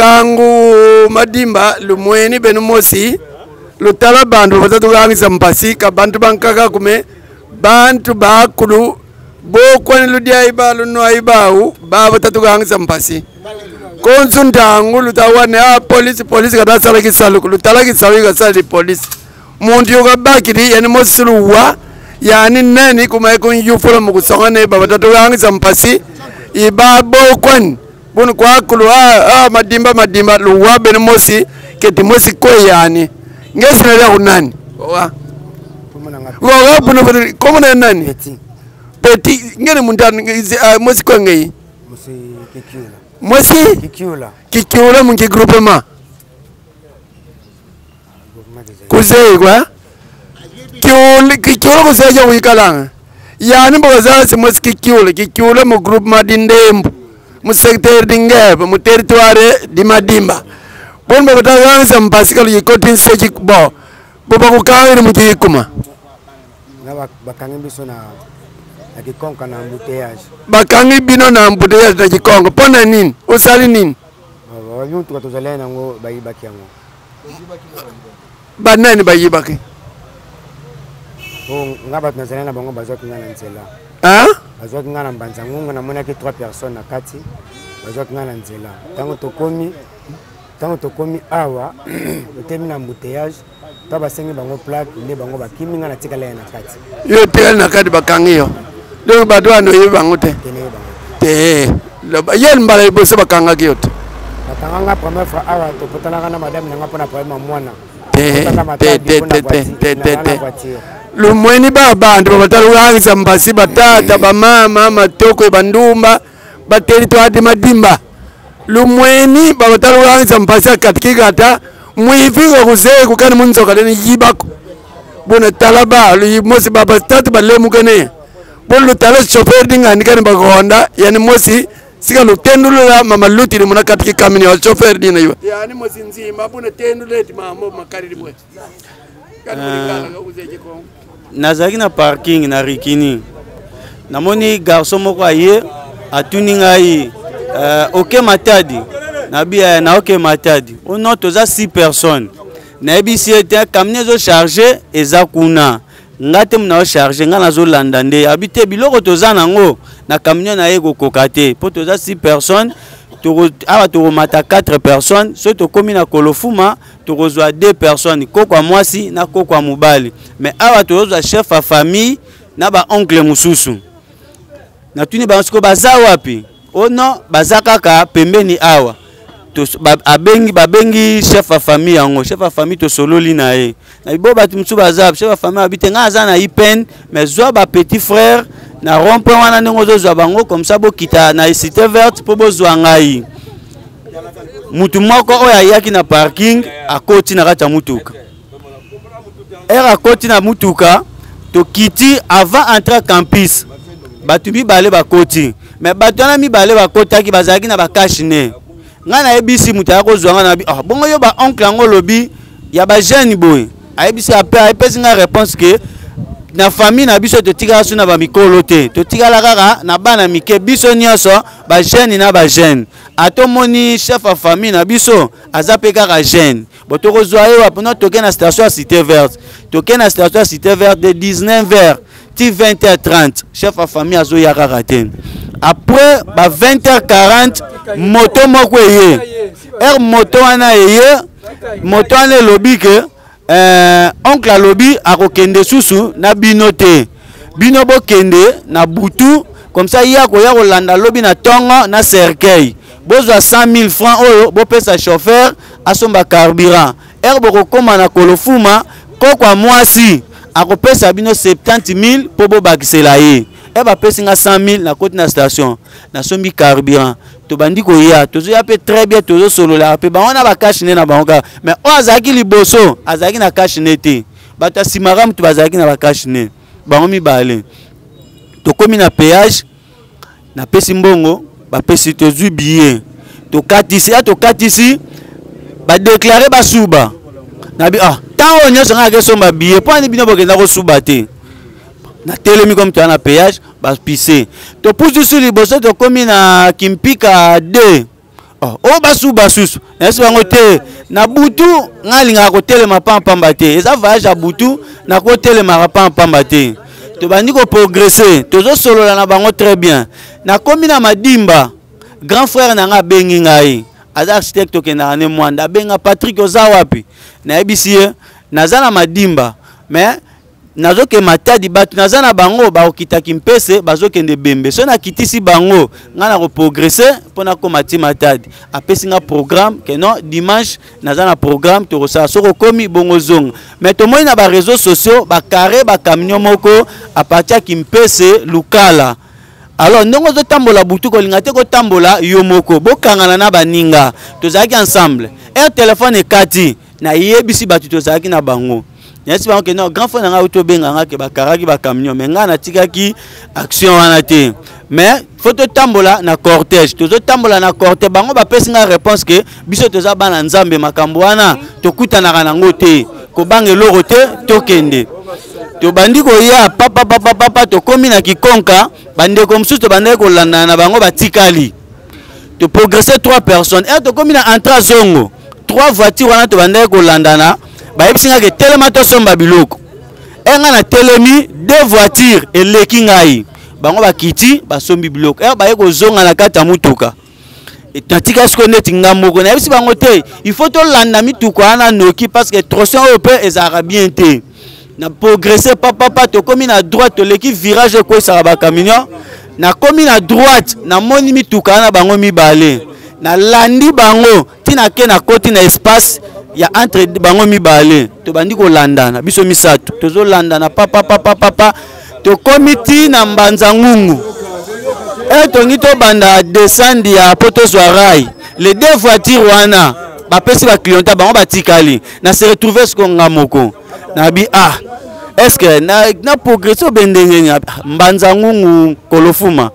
Kangu madimba lumweni benu mosi lutala bantu batatulangisa mpasi ka bantu bankaka kume bantu bakulu bokwani ludyai ba lunwai bawu babatatulangisa mpasi konzu ntangu lutawane a ah, polisi polisi katasala kisaluku lutala kisalu ikasala polisi muntu yukabakili yani mosi luwa yani nani kuma ikunyufula mukusongane babatatulangisa mpasi iba bokwani bunu kwakulu ah, ah, madimba madimba luwa bene mosi keti mosi koyani ngesina lya kunani wa wa bunu bunu komo na nani Petit. petit ngene mundani ah, mosi ko ngeyi Mosi Kikiula. mosi Kikiula. kikiula mungi groupement kuzeyi kwa kikiula kuzeyi kuikalanga yani mbokazasi mosi kikiula kikiula mu groupement di ndembu mu secteur di ngebe mu territoire di madimba boni bokotakanisa mpasikalo yikoti nseki bo bobakukangini mukikuma Nga bakangi biso na na kikonka na embouteillage. Bakangi bino na embouteillage na kikonka mpo na nini? Osali nini? Babi motuka tozalaki nango bayibaki yango. Banani bayibaki? Oh, nga bato nazalaki na bango bazwaki nga na nzela. Bazwaki nga na mbanza ngunga, namonaki 3 personnes na kati, bazwaki nga na nzela. Ntango tokomi ntango tokomi awa totemi na embouteillage to basengi bango plaque nde bango bakimi nga natikala ya na kati. Yo otikali na kati bakangi yo donc bato wana oyebi bango te te ye mbala liboso bakangaki yo te bakanga nga première fois awa topotanaka na madame na nga mpona problème ya mwana te te te te te te te lumweni ba bantu babatalukangisa mbasi batata bamama matoko bandumba bateli twadi madimba lumweni babatalukangisa mpasi akatikikata mwifika kuzee kukani munzoka leni yibako bona tala ba mosi babatatu balemukene bona lutala chauffeur dingani kani bakonda yani mosi sika lutendulula mama lutili muna katiki kamini wa chauffeur dina iwa yani mosi nzima bona tenduleti mama makarili mwe Nazalaki na parking na Rikini, namoni garçon moko aye atuni ngai uh, oke Matadi? Nabi eh, na oke Matadi. O oh non, toza 6 personnes. Nayebisi ye te camion ezocharge eza kuna, nga te mona ocharge, nga nazolanda nde abi te biloko toza nango na camion na ye ekokoka te mpo toza 6 personnes. Awa tokomata 4 personnes, soki tokomi na Kolofuma tokozwa 2 personnes, koko ya mwasi na koko ya mobali. Mais awa tozozwa chef ya famille na baoncle mosusu. Natuni bango sikoyo baza wapi? O oh non, baza kaka pembeni awa. Abengi babengi chef ya famille yango, chef ya famille tosololi na ye na bo bato mosusu baza. Chef ya famille abi te ngai aza na ipene, mais zwa ba petit frère na rond point wana ndenge ozozwa bango comme ça bokita na Cité Verte mpo bozwa ngai. Mutu moko oyo ayaki na parking akoti na kati ya mutuka, ere akoti na mutuka tokiti avant entre campus, bato mibale bakoti. Mais bato wana mibale bakotaki bazalaki na bacache ne. Ngai nayebisi moto aya kozwa ngai na oh, bongo yo baoncle yango olobi ya bajeune boye. Ayebisi ape ayepesi ngai réponse ke na famille na biso totikala so na bamikolo te, totikala kaka na bana mike, biso nyonso bajeune na bajeune. Atomoni chef ya famille na biso aza mpe kaka jeune, bo tokozwa ye wapi? No, toke na station ya Cité Verte, toke na station ya Cité Verte de 19 heures ti 20h30, chef ya famille azoya kaka te. Après ba 20h40 moto moko eye, heure moto wana eye, moto wana elobi ke oncle alobi akokende susu na bino te, bino bokende na butu comme ça ye akoya kolanda lobi na ntongo na cercueil. Bozwa 100 000 francs oyo bopesa chauffeur asomba carburant, heure bokokóma na Kolofuma koko ya mwasi akopesa bino 70 000 mpo bobakisela ye. E bapesi nga 100 000, nakoti na station nasombi carburant, tobandi koya, tozoya mpe très bien, tozosolola mpe bango na bacache ne na bango kaka. Mais oyo azalaki liboso azalaki na cache ne te, bato ya nsima mutu bazalaki na bacache ne bango mibale. Tokomi na péage, napesi mbongo, bapesi, tozwi billet, tokatisi ya tokatisi, badeklare basuba. Nabi ah, ntango oyo nyonso ngai akesomba billet mpo ani bino bokenda kosuba te. Natelemi comme toya na péage, bapise, topusi su liboso, tokomi na Kimpika 2. Oh, oyo basusu basusu nayebisi bango te na butu ngai alingaka kotelema pampamba te eza voyage ya butu nakotelemaka pampamba te tobandi koprogresse tozosolola na bango très bien nakomi na madimba grand frère na ngai abengi ngai aza architecte tokendaka ne mwanda abenga patrick oza wapi nayebisi ye naza na madimba mais nazoke matadi bato naza na bango bakokita kimpese bazokende bembe soki nakitisi bango ngai nakoprogrese mpo nakoma ti matadi apesi nga programme ke non dimanche naza na programme tokosala soki okomi bongo zonga mais tomoni na bareseau sociaux bacarre bacamion moko apartir ya kimpese lukala alors ndenge ozotambola butu kolinga te kotambola yo moko bokangana na baninga tozalaki ensemble air telefone ekati nayebisi bato tozalaki na bango nayebisi bango ke non grand frère na ngai auti obenga ngai ke bakaraki bacamion mais ngai natikaki action wana te mais fo totambola na cortège tozotambola na cortège bango bapesi ngai réponse ke biso toza bana nzambe makambo wana tokutanaka nango te kobanga eloko te tokende tobandi koya papapapapapa tokomi na kikonka bandeko mosusu tobandaki kolandana na bango batikali toprogresse 3 personnes ere tokomi na entra zongo 3 voiture wana tobandaki kolandana bayebisi ngai ke telema tosomba biloko ere ngai natelemi 2 voiture eleki ngai bango bakiti basombi biloko ere baye kozonga na kati ya motuka natika sikoyo neti nga moko nayebisi bango te il faut tolanda mituka wana noki parce que tronçon oyo mpe ezalaka bien te na progresse papapa tokomi na droite toleki virage ekweisaka bacamion nakomi na droite namoni mituka wana bango mibale nalandi bango ntina ke nakoti na espace ya entre bango mibale tobandi kolandana biso misato tozolandana papapapapapa tokomi ti na mbanza ngungu e tongi tobanda descende ya mpo tozwa rai les deux voitures wana bapesi baclienta bango batikali na se retrouve siko nga moko nabi ah est ce que na, na progresse obe ndenge nini mbanza ngungu kolofuma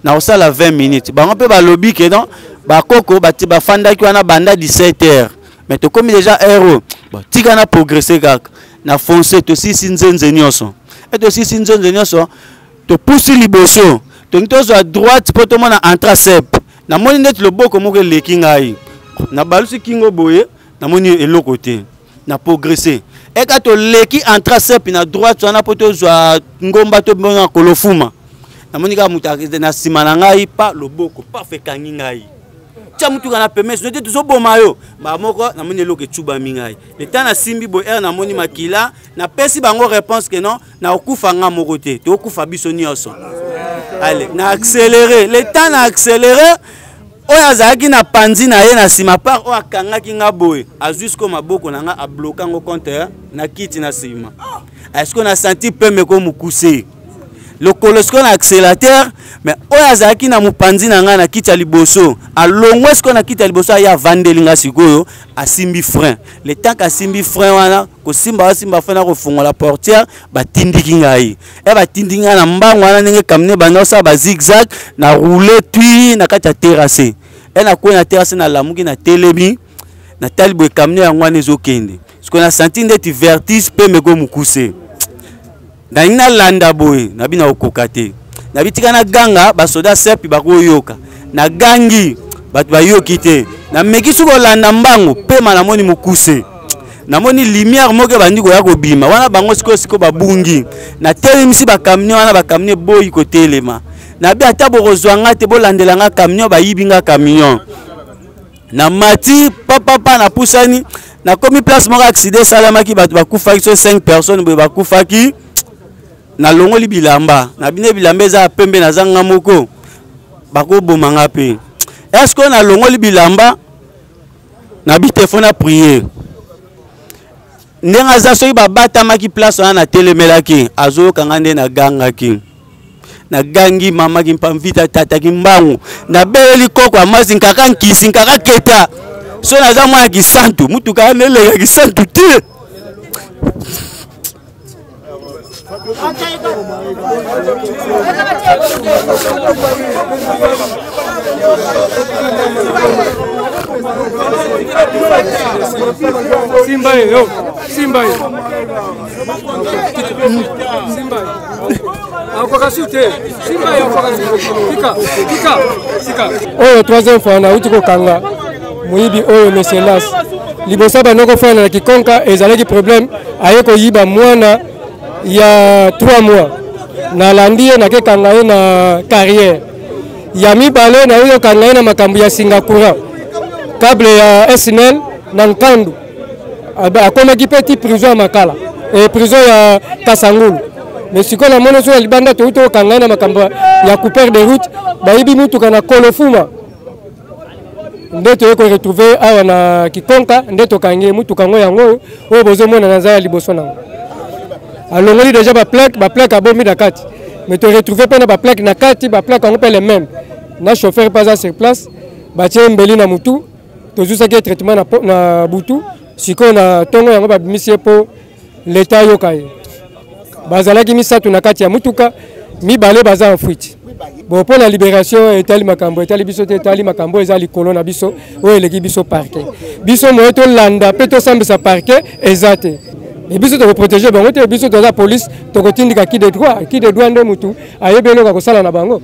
nakosala 20 minutes bango mpe balobi ke non bakoko bafandaki wana banda 17 heures mais tokomi déjà heure oyo tika na progresse kaka na fonce tosilisi nzenze nyonso e tosilisi nzenze nyonso topusi liboso tolingi tozwa droite mpo tomona entrasep namoni ndeti loboko moko eleki ngai nabalusi kingo boye namoni eloko te na progresse eka toleki entrasep na droite wana mpo tozwa ngomba tomona kolofuma namoni kaka moto na nsima na ngai pa loboko paf ekangi ngai tya motuka na pembe sino te tozoboma yo mbala moko namoni eloko ecubami ngai leta nasimbi boye ere namoni makila napesi bango réponse ke non nakokufa nga moko te tokokufa biso nyonso ale na accéléré leta na accéléré oyo azalaki na panzi na ye na nsima part oyo akangaki nga boye azwi sikoyo maboko na nga abloka yango contre na kiti na nsima sikoyo na santi pembe ko mokuse lokolo sikoyo na accélérateur mais oyo azalaki na mopanzi na ngai na kiti ya liboso alongwe sikoyo na kiti ya liboso aye avandeli ngai sikoyo asimbi frein le temps asimbi frein wana kosimba asimba frein na kofungola portière batindiki ngai e batindiki ngai na mbango wana ndenge camion ebanda kosala ba zigzag na roule tui na kati ya terrasse e nakwei na terrasse nalamuki natelemi natali boye camion yango wana ezokende sikoyo na santi ndeti vertige mpe meko mokuse nalingi nalanda boye nabi nakokoka te nabi tika naganga basoda sepi bakoyoka nagangi bato bayoki te nameki soki kolanda mbango pema namoni mokuse namoni lumière moko ebandi koya kobima wana bango sikoyo sikoyo babungi natelemisi bakamio wana bakamio eboyi kotelema nabi ata bokozwa nga te bolandela nga camion bayibi nga camion namati papapa napusani nakomi place moko accident esalamaki bato bakufaki so 5 personnes boye bakufaki nalongoli bilamba na bino bilamba eza ya pembe naza nga moko bakoboma nga mpe estce oyo nalongoli bilamba nabi te fo na priere ndenge aza soki babatamaki place wana natelemelaki azoyoka nga nde nagangaki nagangi mama kimpamvita tata kimbangu nabeleli koko ya mwasi nkaka nkisi nkaka keta so naza mwana kisantu mutuka wana eleka kisantu te Simba yo, Simba yo. Simba. Oyo troisième fois nauti kokanga moyibi oyo meselas. Liboso abanda kofanda na Kikonka, ezalaki problème, aye koyiba mwana ya 3 mois. Nalandi ye, nakekanga ye na carrière ya mibale. Nayoki kokanga ye na makambo ya singa courant, câble ya SNEL na Nkandu. Akomaki mpe ti prison ya Makala e prison ya Kasangulu. Mais sikoyo namoni so ya libanda, touti kokanga ye na makambo ya coupeur de route, bayibi mutuka na Kolofuma. Nde toye koretrouve awa na Kikonka, nde tokangi ye. Mutuka yango, yango oyo bozomona, naza ya liboso nango. Alongoli déjà baplaque, baplaque abombi na kati, mais toretrouve mpe na baplaque na kati, baplaque yango mpe le même na chauffeur mpe aza sur place. Batie mbeli na mutu, tozwisaki ye traitement na butu. Sikoyo na ntongo yango babimisi ye mpo leta ayoka ye. Bazalaki misato na kati ya mutuka, mibale baza en fuite. Bon, mpo na libération, etali makambo etali biso te, etali makambo eza likolo na biso, oyo eleki biso parquet. Biso moye tolanda mpe tosambisa parquet eza te. Me biso tokoprotege bango te. Biso toza police, tokotindika qui de droit. Qui de droit nde mutu ayebi eloko akosala na bango.